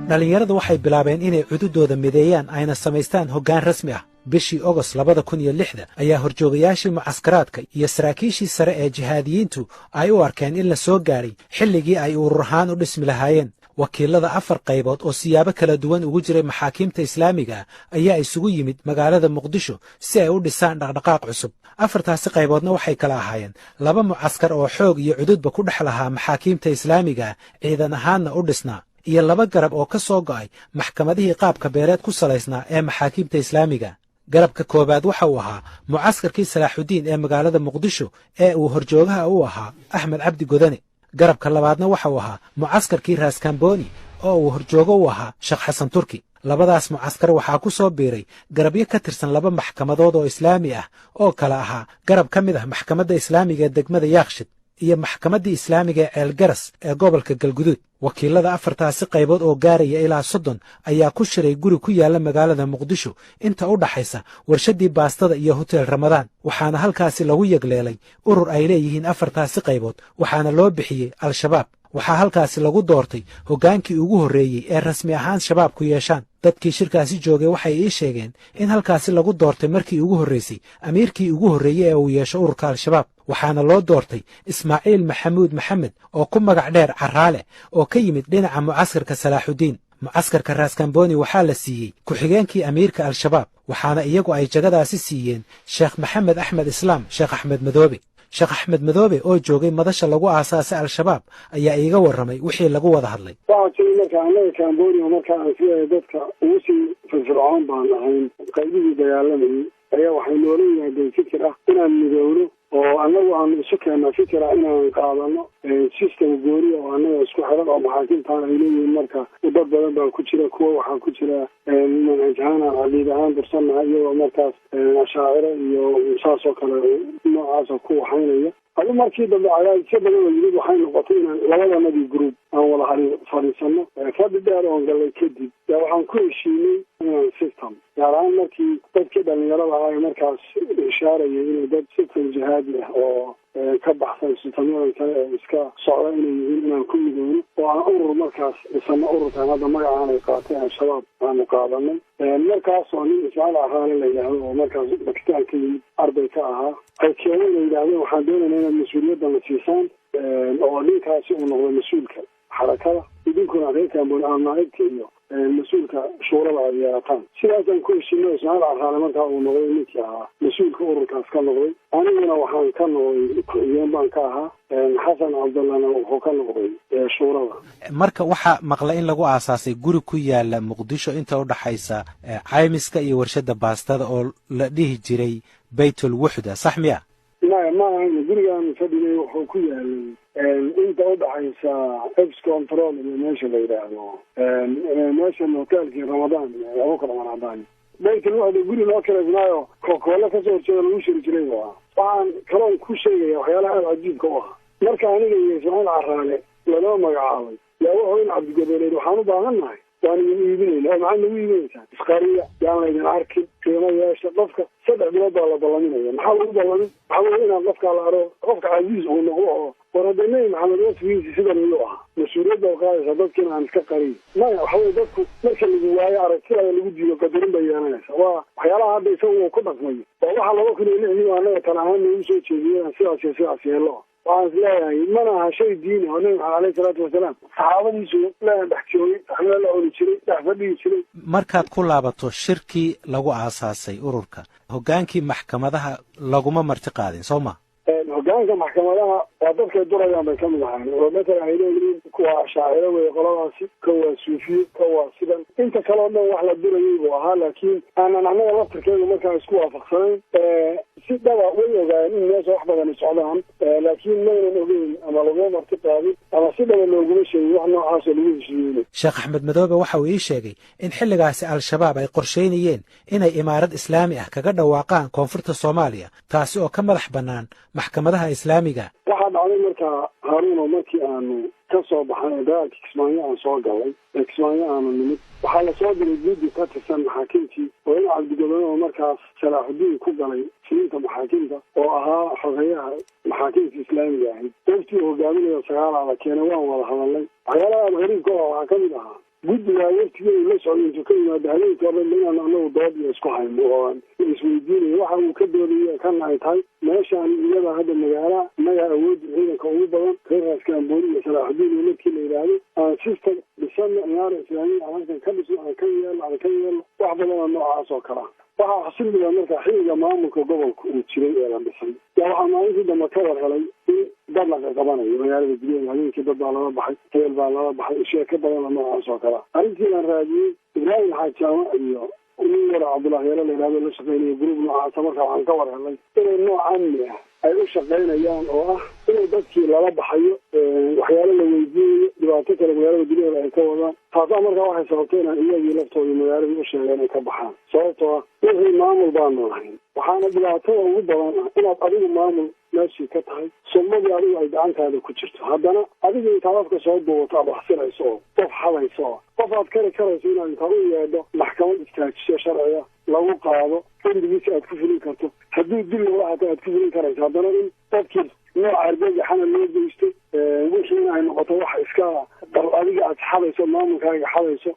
Dhallinyaradu waxay bilaabeen inay cududooda mideeyaan, ayna samaystaan hoggaan rasmi ah. Bishii Ogost 2006-da ayaa horjoogayaashii mucaskaraadka iyo saraakiishii sare ee jihaadiyiintu ay u arkeen in la soo gaadhay xilligii ay urur ahaan u dhismi lahaayeen. Wakiilada afar qaybood oo siyaabo kala duwan ugu jiray maxaakiimta islaamiga ah ayaa isugu yimid magaalada Muqdisho si ay u dhisaan dhaqdhaqaaq cusub. Afartaasi qayboodna waxay kala ahaayeen laba mucaskar oo xoog iyo cududba ku dhex lahaa maxaakiimta islaamiga ah, ciidan ahaanna u dhisnaa, iyo laba garab oo ka soo go'ay maxkamadihii qaabka beeleed ku salaysnaa ee maxaakiimta islaamiga. Garabka koowaad waxa uu ahaa mucaskarkii Salaaxudiin ee magaalada Muqdisho ee uu horjoogaha u ahaa Axmed Cabdi Godane. Garabka labaadna waxa uu ahaa mucaskarkii Raaskamboni oo uu horjoogo u ahaa Sheekh Xasan Turki. Labadaas mucaskar waxaa ku soo biiray garabyo ka tirsan laba maxkamadood oo islaami ah oo kala ahaa garab ka mid ah maxkamadda islaamiga ee degmada Yaakshid iyo maxkamaddii islaamiga ee Ceelgaras ee gobolka Galguduud. Wakiilada afartaasi qaybood oo gaaraya ilaa 30 ayaa ku shiray guri ku yaalla magaalada Muqdisho, inta u dhaxaysa warshaddii baastada iyo Hotel Ramadaan, waxaana halkaasi lagu yagleelay urur ay leeyihiin afartaasi qaybood, waxaana loo bixiyey Al-Shabaab. Waxaa halkaasi lagu doortay hoggaankii ugu horreeyey ee rasmi ahaan Shabaabku yeeshaan. Dadkii shirkaasi joogay waxay ii sheegeen in halkaasi lagu doortay markii ugu horraysay amiirkii ugu horreeyey ee uu yeesho ururka Al-Shabaab, waxaana loo doortay Ismaaciil Maxamuud Maxamed oo ku magac dheer Caraale, oo ka yimid dhinaca mucaskarka Salaaxudiin. Mucaskarka Raaskamboni waxaa la siiyey ku-xigeenkii amiirka Al-Shabaab, waxaana iyagu ay jagadaasi siiyeen Sheekh Maxamed Axmed Islaam, Sheekh Axmed Madoobe. Sheekh Axmed Madoobe oo joogay madasha lagu aasaasay Al-Shabaab ayaa iiga warramay wixii lagu wada hadlay. Waxaa jiray marka annaga Camboni, marka aan sidaa dadka ugu sii firfircoon baan ahayn qaybihii dagaalamayay, ayaa waxay noola yimaadeen fikir ah inaan midowno oo annagu aanu isu keennaa fikir ah inaan qaadano system gooniya oo annaga isku xiran oo maxaakimtaan ay leeyihiin. Marka dad badan baa ku jira, kuwa waxaa ku jira manhaj ahaan aan caqiid ahaan dursannahay, iyagoo markaas ashaaciro iyo saas oo kale noocaasoo ku waxaynaya. Adu markii dambe cadaadisyo badan oo yimid, waxay noqotay inaan labadanadii group aan wada fadhiisano. Fadhi dheer oon gallay kadib yaa waxaan ku heshiinay inaan system, gaar ahaan markii dadkii dhalinyarada ahaa ee markaas ishaarayay inay dad system jihaadi ah oo ka baxsan systemyadan kale ee iska socda inay yihiin, inaan ku midowno oo aan urur markaas dhisano. Ururkan hadda magacaan ay qaatay Al-Shabaab aanu qaadanay markaas, oo nin Ismaaciil Caraale la yidhaahdo oo markaas Bakistaan ka yimid, arday ka ahaa, ay keeneen, ay yidhahdeen: "Waxaan doonaynaa inaad mas-uuliyadana siisaan oo ninkaasi uu noqdo mas-uulka xarakada, idinkuna reer Camboni aan naaibka iyo mas-uulka shuurada aad yeelataan." Sidaasaan ku heshiinay. Ismaaciil Caraale markaa uu noqday ninkii ahaa mas-uulka ururkaas ka noqday, aniguna waxaan ka noqday ku-xigeen baan ka ahaa, Xasan Cabdallana wuxuu ka noqday shuurada. Marka waxaa maqlay in lagu aasaasay guri ku yaala Muqdisho, inta u dhaxaysa Caymiska iyo warshadda baastada, oo la dhihi jiray Baytul Wuxda, sax miya? Maya, ma ahayn. Gurigaan fadhigay wuxuu ku yaalay inta udhaxaysa Ex Control iyo meesha la yidhaahdo meeshan hotelkii Ramadaan, Abuukar Cumar Cadaan. Baytul Wuxda guri loo kaleysnaayo Kokoole kasoo horjeeda lagu shiri jiray bu ahaa. Waxaan kaloon ku sheegaya waxyaalaha aada cajiibka u ahaa, marka aniga iyo Ismaaciil Caraale lanoo magacaabay, yaa wuxuu in Cabdigodoleed: "Waxaan u baahan nahay, waan idin iibinayna." "Oo maxaad nagu iibinaysaa?" "Isqariya, yaan laydin arkin, qiimo yeesha." Qofka 3 bilood baa la ballaminaya. Maxaa lagu ballamin? Waxaa weye inaan qofkaa la aro, qofka casiis uu noqdo. Oo war hadda Nebi Maxamed wasfigiisi sidan iyuu ahaa, mas-uuliyad baad qaadaysaa, dadkiina aan iska qariy. Maya, waxa weye dadku marka lagu waayo aragtidaada lagu diido, qadarin bay yeelanaysa. Waa waxyaalaha hadda isaga uu ku dhaqmayo. Waa waxa 2006-dii annaga tala ahaan noogu soo jeediyey aan sidaas iyo sidaas yeelo. Waxaan is leeyahay mana aha shay diini oo Nabi Maxamed aleyhi salaatu wasalaam saxaabadiisu la dhex joogay, waxna la cuni jiray, dhex fadhihi jiray. Markaad ku laabato shirkii lagu aasaasay ururka, hoggaankii maxkamadaha laguma marti qaadin, soo ma? Hogaanka maxkamadaha waa dadkay durayaan bay kamid ahayn, oo matalan ay leeyihiin kuwa ashaaciro wey qoladaasi, ka waa suufiye, ka waa sidan. Inta kale o dhan wax la durayay buu ahaa, laakiin aanan annaga laftirkeedu markaa isku waafaqsanayn. Si dhaba way ogaayeen in meesha wax badani socdaan, laakiin maynan ogeyn ama laguma marti qaadin ama si dhaba looguma sheegin wax noocaasoo lagu heshiiyeyna. Sheekh Axmed Madoobe waxa uu ii sheegay in xilligaasi Al-Shabaab ay qorshaynayeen inay imaarad islaami ah kaga dhawaaqaan koonfurta Soomaaliya, taasi oo ka madax bannaan maxkamadaha islaamiga. Waxaa dhacday markaa, Haaruuno, markii aanu ka soo baxnay ee dagaalkii Kismaayo aan soo galay ee Kismaayo aanu nimid, waxaa lasoo diray guddi ka tirsan maxaakiimtii oo in Cabdigodobe oo markaas Salaaxudiin ku galay fulinta maxaakimta oo ahaa xogeyaha maxaakimta islaamiga ahayd, waftii hogaaminayo sagaalaa la keenay. Waan wada hadalnay. Waxyaalaha aada gariibka ah waxaa kamid ahaa Guddigaa waftigeedu la socday intuu ka yimaado habeenkii o dhan inaan anagu dood iyo isku hayno oo aan isweydiinayo waxa uu ka doodayo kana ay tahay meeshaan iyada hadda magaala innagaa awoodda ciidanka ugu badan reer Raaskambooni iyo Salaaxudiin iyo markii la yidhaahdo aan system dhisano, imaara islaamiya aan halkan ka dhisno, aan ka yeelno aan ka yeelno wax badanoo noocaas oo kale ah. Waxaa xasilmiga marka xilliga maamulka gobolka uu jiray ee la dhisay yaa waxaa maalintii dambe ka war helay in dad laga qabanayo magaalada gudaheeda. Habeenkii dad baa lala baxay, hebel baa lala baxay, sheeko badanoo noocaas oo kale ah. Arrintii baan raadiyey Ibraahim Xaajaama iyo nin yaro Cabdullahi Yaro la yidhahdo la shaqeynaya group noocaasa. Marka waxaan ka war helay inay nooc amni ah ay u shaqaynayaan oo ah inay dadkii lala baxayo, waxyaalo la weydiinayo, dhibaato kale magaalada gudaheeda ay ka wadaan. Taasaa markaa waxay sababtay inaan iyagii laftooda magaaladii u sheegay inay ka baxaan, sababtoo ah wixii maamul baanu lahayn. Waxaana dhibaatada ugu badan ah inaad adigu maamul meeshii ka tahay, sulmadii adigu ay gacantaada ku jirto, haddana adigu intaad afka soo duubato aad waxsirayso oo qof xadayso oo qof aad kari karayso inaad intaad u yeedho maxkamad istaajiso, sharciga lagu qaado, dembigiisa aad ku fulin karto, haddii dil loola hataa aad ku fulin karayso, haddana in dadkii nooca argagaxana loo geysto, wixiina ay noqoto wax iska adiga aad xadayso, maamulkaaga xadayso.